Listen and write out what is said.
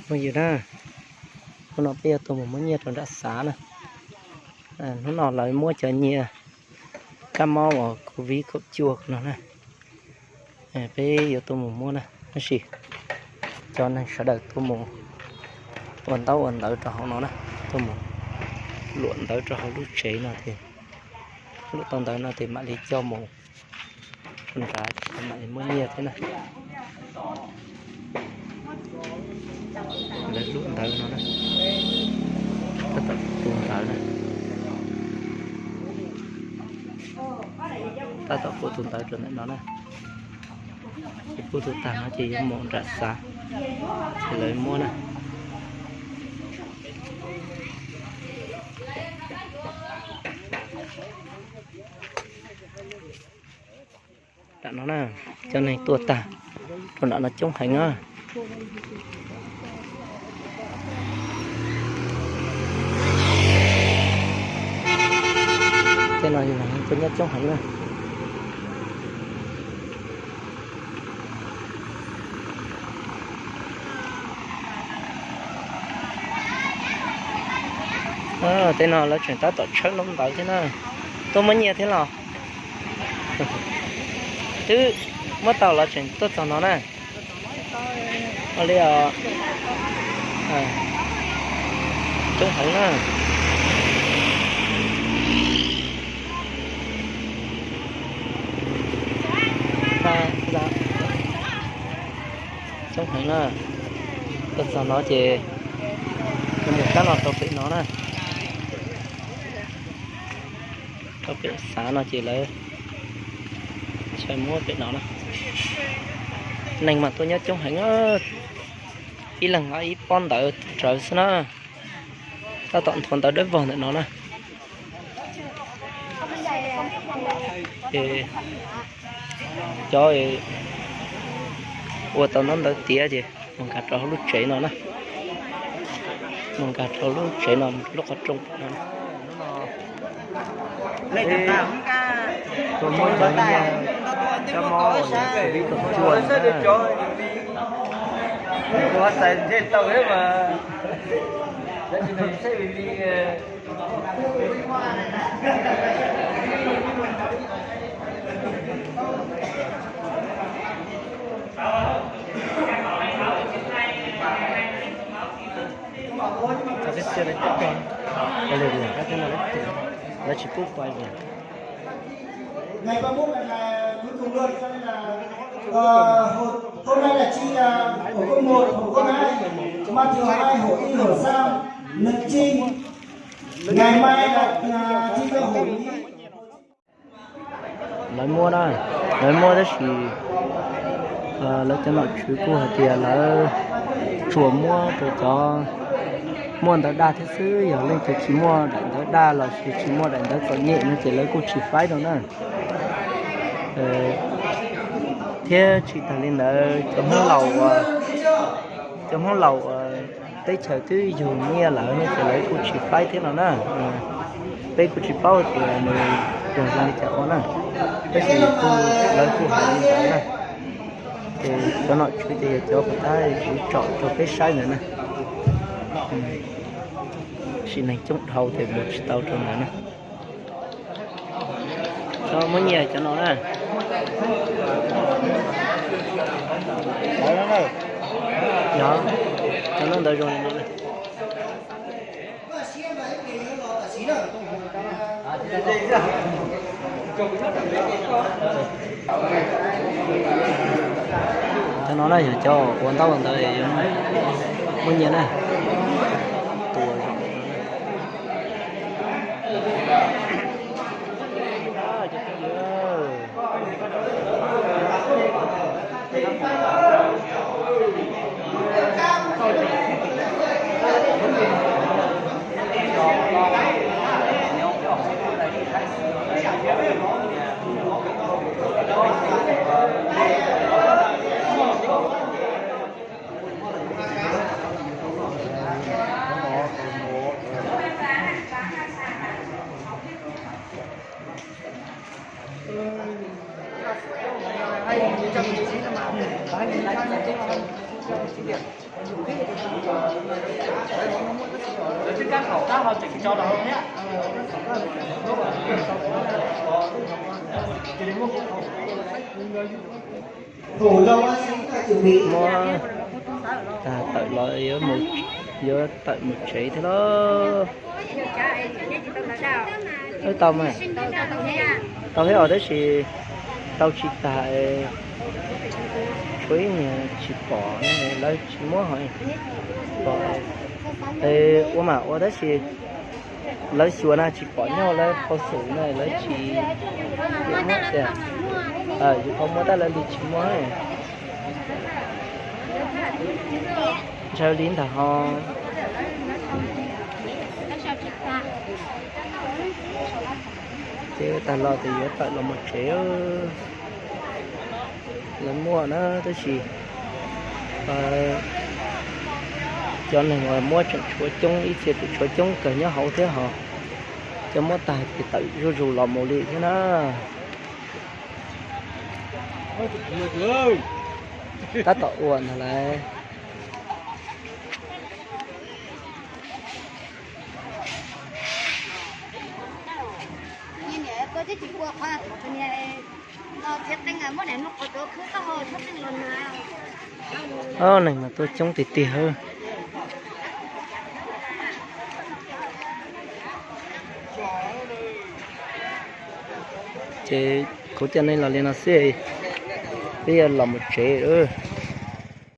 Phooj ywg na, hnub no peb yuav tuaj mus muab nyiaj rau nram xav na. Hnub no lawv muab cov nyiaj kab mob uas covid kaum cuaj no na, peb yuav tuaj mus muab na, tab sis cov neeg sawv daws tuaj mus ua ntaub ua ntawv rau hauv no na, tuaj mus luam ntawv rau hauv lub tsev no ces, luam tau ntawv no ces mam li coj mus nrad, mam li muab nyiaj thiab na. Lawv luam ntawv no na, tab tom tu ntawv na, tab tom pua tus ntawv rau ntawm no na. Ces pua tus tag no ces yuav mus nram xav, ces lawv muab na. Nram no na, cov neeg tuaj tag rau nram no coob heev na. Tej no tuaj nyob coob heev na. Tej no lawv tseem tab tom tshawb ntaub ntawv thiab na. Tuaj muab nyiaj thiab los? Twb muab tau los tseem tuaj txog no na. Ua li os. Coob heev na. Coob heev na. Tuaj txog no ces mus kab no rau pem no na. Rau pem xav no ces lawv tshawb muab pem no na. Neeg mas tuaj nyob coob heev, ib leeg nqa ib pob ntawv rawv xwb na. Tab tom nthuav ntawv dawb vog ntawm no na. Ces cov ua tau ntaub ntawv tiav ces mus nkag rau hauv lub tsev no na. Mus nkag rau lub tsev no, mus rau lub qhov rooj no. Tuaj muab cov nyiaj kab mob covid kaum cuaj no na. Kuv txais ntshe tau thiab mas, tab sis mas saib li li. Lawv tsis pub pais li. Ngày ba mốt là, là cuối cùng luôn, cho nên là, ờ, hôm, hôm nay là chỉ là ổ cốc một, ổ cốc hai, Matthew hai, ổ y, ổ sam, nâng trinh. Ngày mai là, là chỉ có ổ y. Lawv muab na, lawv muab tab sis lawv cov nom tswv kuj hais tias lawv tsuas muab rau cov muaj ntawv daj thiab xwb, yog leej twg tsis muaj daim ntawv daj los sis tsis muaj daim ntawv txom nyem no ces lawv kuj tsis faib rau na. Thiab tsis tas li ntawd, cov Hmoob laus, cov Hmoob laus teb chaws twb yug nyiaj lawm no ces lawv kuj tsis faib thiab no na. Peb kuj tsis paub tias nws yog zoo li cas ua na, tab sis kuj, lawv kuj hais li ntawd na. Ces cov nom tswv ces yog cov puas tab kuv tsom rau peb saib ntawd na. Sim neeg coob dhau ces mus tsis tau rau ntawd na. Cov muab nyiaj cov no na. Yog, cov no ntawd zoo li no na. Cov no na yog cov ua ntaub ua ntawv muab nyiaj na. Tua zoo. Muab tag tawm los yuav tawm mus tsev thiab los. Tau mas, tau thiab os, tab sis tau tsis tag, tshuav ib niag tsis pom, lawv tsis muab ho. Ua mas ua tab sis lawv xyuas na tsis pom nyob lawv phau xum na lawv tsis muab tias, yus ho muab tab lawv li tsis muab. Ntshaw li ntag ho. Ces tag los ces yuav tawm los mus tsev. Lawv muaj na tab sis cov neeg uas muab tseem tshuav coob, ib txhia tseem tshuav coob kawg nyob hauv thiab ho. Cov muab tag ces tawm zuj zus los mus li thiab na. Tab tom ua ntag lauj. Neeg mas tuaj coob tiag tiag. Ces kuv coj nej los li no xwb, peb yuav los mus tsev.